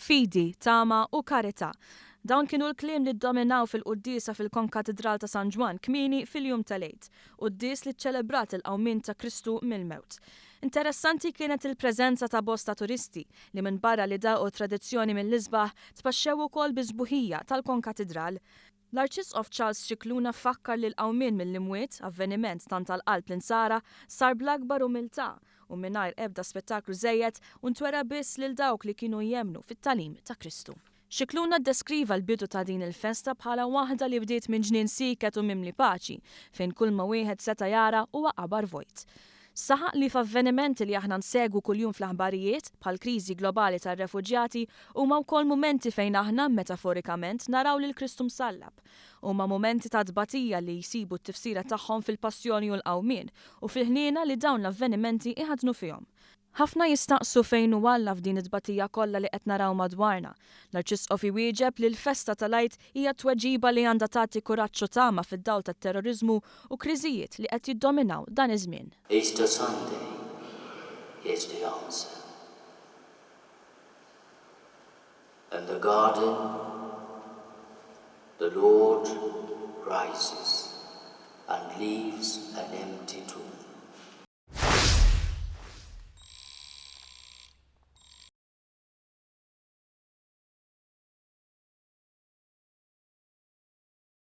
Fidi, tama u karità. Dawn kienu l-kliem li ddominaw fil-quddiesa fil-Konkatidral ta' San Ġwann kmieni fil-jum tal-Għid, quddies li ċċelebrat il-qawmien ta' Kristu mill-mewt. Interessanti kienet il-preżenza ta' bosta turisti li minbarra li daqu t-tradizzjoni mill-isbaħ, tpaxxew ukoll bis-sbuħija tal-Konkatidral. L-Arċisqof Charles Scicluna fakkar li l-qawmien mill-imwiet, avveniment tant għal qalb l-Insara, sar bl-akbar umiltà u mingħajr ebda spettaklu żejjed u ntwera biss lil dawk li kienu jemmnu fit-tagħlim ta' Kristu. Scicluna ddeskriva l-bidu ta' din il-festa bħala waħda li bdiet minn ġnien sieket u mimli paċi, fejn kulma wieħed seta' jara huwa qabar vojt. Saħaq li f'avvenimenti li aħna nsegwu kuljum fl-aħbarijiet, bħall-kriżi globali tar-refuġjati, huma wkoll mumenti fejn aħna, metaforikament, naraw lil Kristu msallab. Huma mumenti ta' tbatija li jsibu t-tifsira tagħhom fil-passjoni u l-qawmien, u fil-ħniena li dawn l-avvenimenti iħaddnu fihom. Ħafna jistaqsu fejn hu Alla f'din it-tbatija kollha li qed naraw madwarna. L-Arċisqof iwieġeb li l-festa tal-Għid hija tweġiba li għandha tagħti kuraġġ u tama fid-dawl tat-terroriżmu u kriżijiet li qed jiddominaw dan iż-żmien. Easter Sunday is the answer. In the garden the Lord rises and leaves an empty tomb.